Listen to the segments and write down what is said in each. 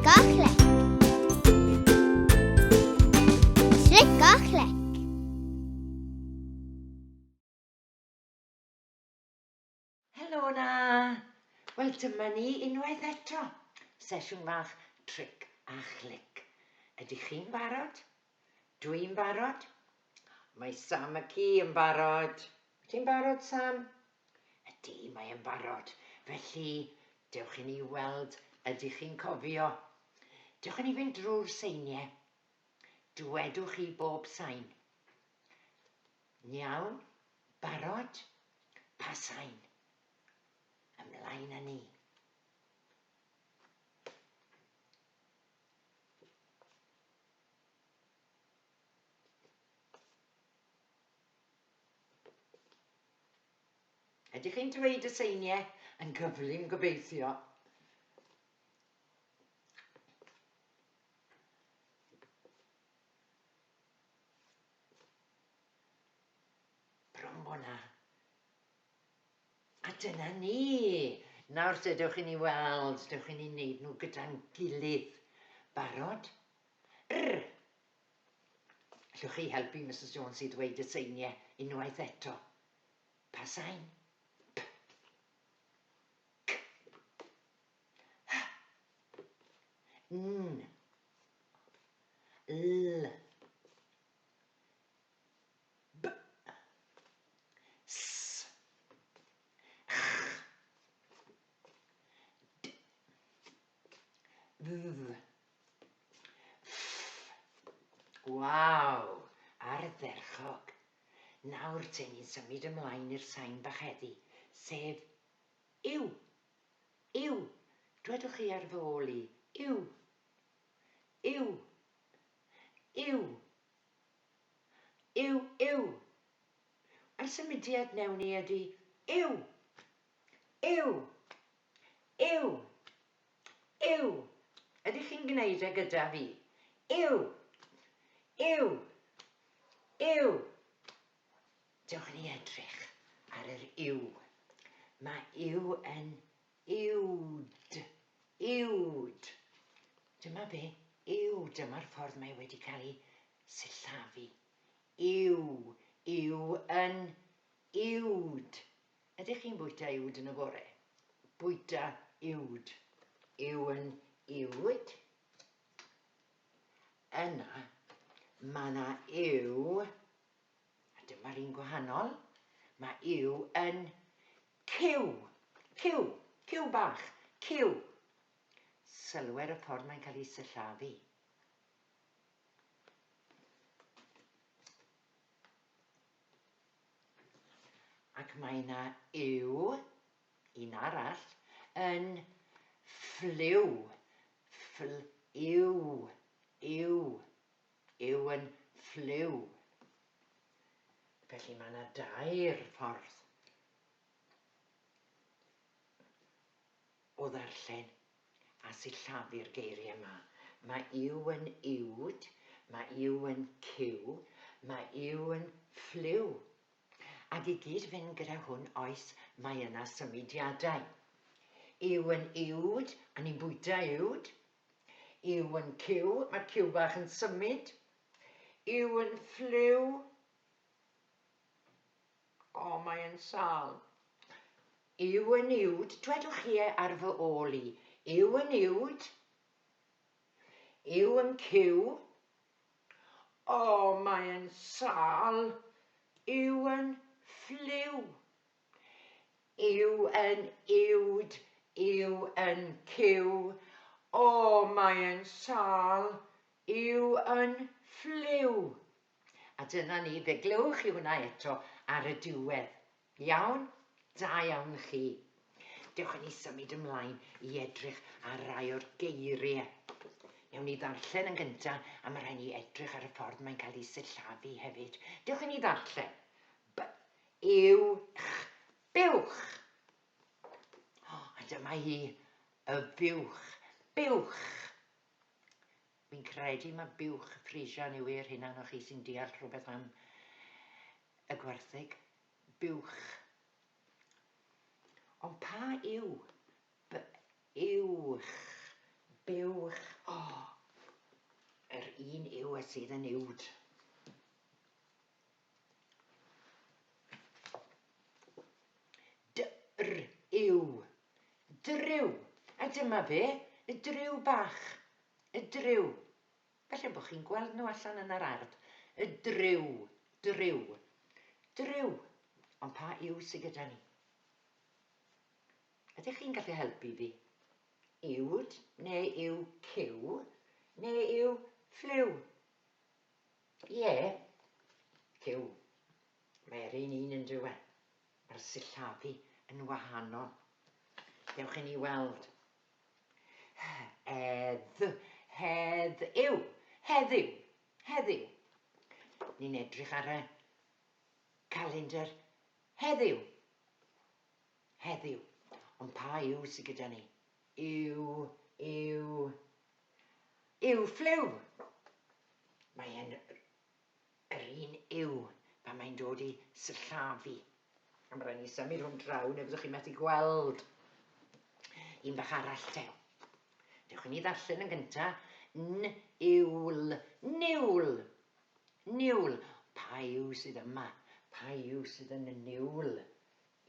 Tric a chlic. Tric a chlic. Helo na! Wel dyma ni unwaith eto. Sesiwn fach tric a chlic. Ydych chi'n barod? Dwi'n barod. Mae Sam y ci yn barod. Ti'n barod, Sam? Ydy, mae e'n barod. Felly, dewch i ni weld ydych chi'n cofio. Dewch i ni fynd drwy'r seiniau. Dwedwch chi bob sain. Iawn? Barod? Pa sain? Ymlaen â ni. Ydych chi'n dweud y seiniau yn gyflym gobeithio? Bron bo na. A dyna ni! Nawr te, dewch i ni weld, dewch i ni wneud nhw gyda'n gilydd. Barod? R! Allwch chi helpu Misus Jones i ddweud y seiniau unwaith eto? Pa sain? P. C. H. N. L. B. S. Ch. D. Dd. Waw! Ardderchog! Nawr te ni'n symud ymlaen i'r sain bach heddi, sef yw. Yw. Dwedwch chi ar fy ôl i. Yw. Yw. Yw. Yw, yw. A'r symudiad newn ni ydy yw. Yw. Yw. Yw! Ydych chi'n gwneud e gyda fi? Yw! Yw! Yw! Dewch i ni edrych ar yr yw. Mae yw yn uwd. Uwd. Dyma fe, yw. Dyma'r ffordd mae wedi cael ei sillafu. Yw. Yw yn uwd. Ydych chi'n bwyta uwd yn y bore? Bwyta uwd. Yw yn uwd. Yna, mae yna yw, a dyma'r un gwahanol, mae yw yn cyw. Cyw, cyw bach, cyw. Sylwer y ffordd mae'n cael ei sillafu. Ac mae yna yw, un arall, yn ffliw, ffl yw, yw, yw yn ffliw. Felly mae yna dair ffordd o ddarllen a sillafu'r geiriau 'ma. Mae yw yn uwd, mae yw yn cyw, mae yw yn ffliw. Ac i gyd fynd gyda hwn oes mae yna symudiadau. Yw yn uwd, a ni'n bwyta uwd. Yw yn cyw, mae'r cyw bach yn symud. Yw yn ffliw, O, mae e'n sâl. Yw yn uwd, dwedwch chi e ar fy ôl i. Yw yn uwd. Yw yn cyw. O, mae e'n sâl. Yw yn ffliw. Yw yn uwd, yw yn cyw. O, mae e'n sâl. Yw yn ffliw. A dyna ni, fe glywch chi hwnna eto ar y diwedd. Iawn? Da iawn chi. Dewch i ni symud ymlaen i edrych ar rai o'r geiriau. Newn ni ddarllen yn gyntaf, a mae rhaid ni edrych ar y ffordd mae'n cael ei sillafu hefyd. Dewch i ni ddarllen. B, yw, ch, buwch. O, a dyma hi, y fuwch. Buwch. Fi'n credu mae buwch Frisian yw e'r hyn arnoch chi sy'n deall rhywbeth am y gwartheg. Buwch. Ond pa yw? B uwch. Buwch. sydd yn uwd. D-r yw. Dryw. A dyma fe, y dryw bach. Y dryw. Falle bod chi'n gweld nhw allan yn yr ardd. Y dryw. Dryw. Dryw. Ond pa yw sydd gyda ni? Ydych chi'n gallu helpu fi? Uwd neu yw cyw neu yw ffliw? Ie, cyw. Mae'r un un yn dyw e? Mae'r sillafu yn wahanol. Dewch i ni weld. Hedd, hedd yw, heddiw, heddiw. Ni'n edrych ar y calendr heddiw. Heddiw. Ond pa yw sydd gyda ni? Yw, yw, yw ffliw. Mae e'n yr un yw pan mae'n dod i sillafu. A mae rhaid ni symud hwn draw neu fyddwch chi'n methu gweld. Un bach arall te. Dewch i ni ddarllen yn gynta. N, iwl, niwl. Niwl. Pa yw sydd yma? Pa yw sydd yn y niwl?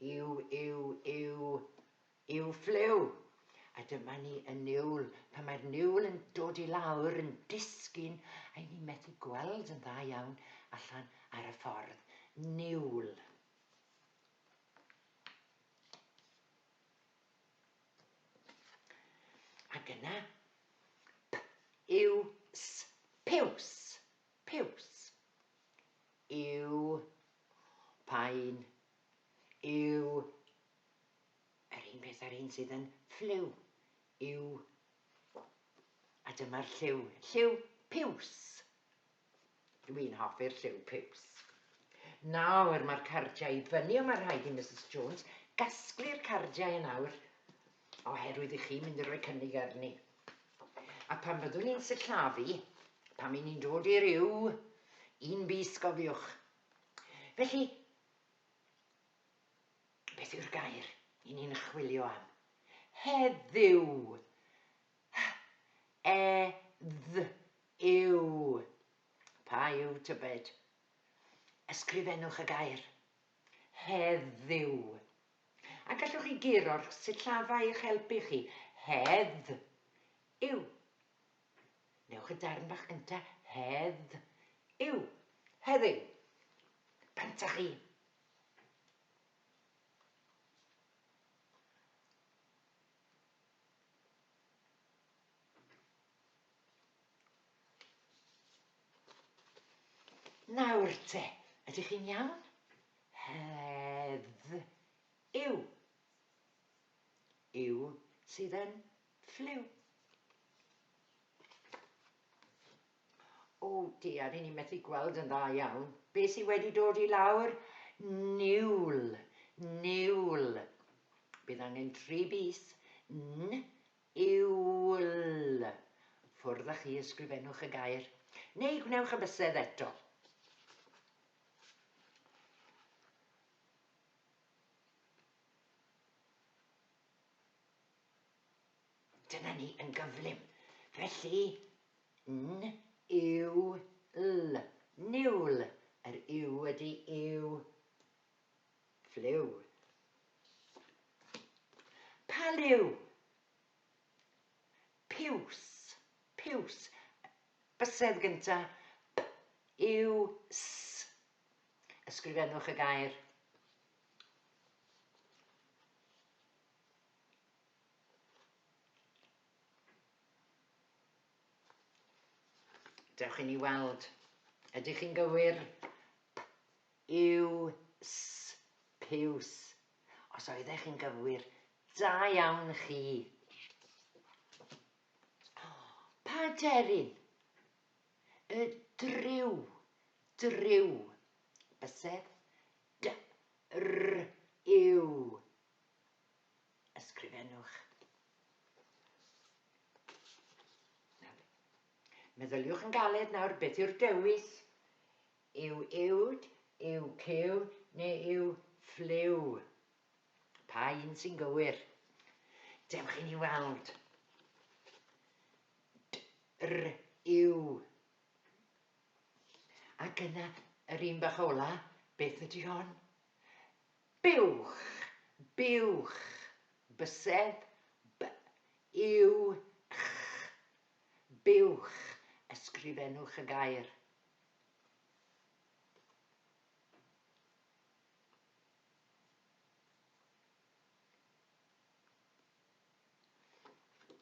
Yw, yw, yw, yw ffliw. A dyma ni y niwl. Pan mae'r niwl yn dod i lawr, yn disgyn, a ni methu gweld yn dda iawn allan ar y ffordd. Niwl. Ac yna, p, yw, s, piws, piws. Yw, paun, yw, Yr un peth â'r un sydd yn ffliw yw... A dyma'r lliw, lliw piws. Dwi'n hoffi'r lliw piws. Nawr mae'r cardiau i fyny ond mae rhaid i Misus Jones gasglu'r cardiau yn awr oherwydd i chi mynd i roi cynnig arni. A pan fyddwn ni'n sillafu, pan ni'n dod i'r yw, un bys gofiwch. Felly, Beth yw'r gair i ni'n chwilio am? Heddiw! H, E, dd, yw. Pa yw tybed? Ysgrifennwch y gair. Heddiw. A gallwch chi guro'r sillafau i'ch helpu chi. Hedd yw. Newch y darn bach gynta. Hedd yw. Heddiw. Bant â chi. Nawr te, ydych chi'n iawn? Hedd yw. Yw sydd yn ffliw. O dear, ry'n ni methu gweld yn dda iawn. Be sydd wedi dod i lawr? Niwl. Niwl. Bydd angen tri bys. N, iwl. Ffwrdd â chi, ysgrifennwch y gair. Neu gwnewch y bysedd eto. Dyna ni yn gyflym. Felly, N, U, L, niwl. Yr U ydy yw ffliw. Pa liw? Piws, piws. Bysedd gynta, P, U, S. Ysgrifennwch y gair. Dewch i ni weld. Ydych chi'n gywir? P, U, S, piws. Os oeddech chi'n gywir, da iawn chi. Pa deryn? Y dryw, dryw. Bysedd, d, r, yw. Ysgrifennwch. Meddyliwch yn galed nawr, beth yw'r dewis? Yw uwd, yw cyw neu yw ffliw? Pa un sy'n gywir? Dewch i ni weld. D, r, yw. Ac yna, yr un bach ola, beth ydy hon? Buwch, buwch, bysedd, b, yw, ch. Buwch, ysgrifennwch y gair.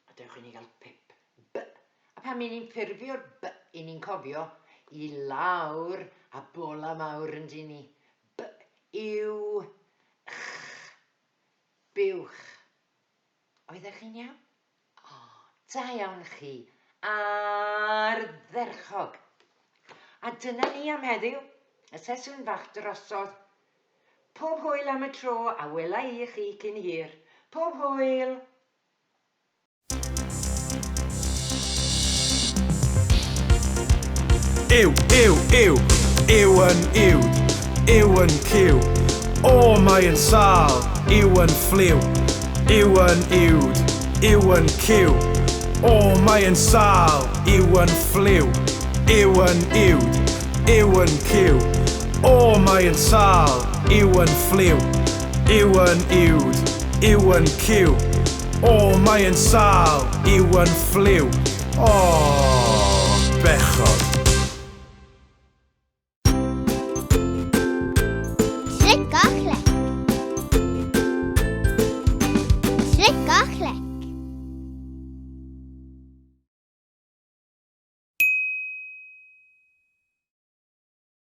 A dewch i ni gael pip. B. A pan i ni'n ffurfio'r B, i ni'n cofio i lawr a bola mawr yn dyn ni. B, yw, ch. Buwch. Oeddech chi'n iawn? O, da iawn chi. Ardderchog. A dyna ni am heddiw, y sesiwn fach drosodd. Pob hwyl am y tro a wela i chi cyn hir. Pob hwyl! Yw, yw, yw, yw yn uwd, yw yn cyw. O, mae yn sâl, yw yn ffliw, yw yn uwd, yw yn cyw. O, mae yn sâl, yw yn ffliw, yw yn uwd, yw yn cyw. O, mae yn sâl, yw yn ffliw, yw yn uwd, yw yn cyw. O, mae yn sâl, yw yn ffliw. O, bechod. Slick.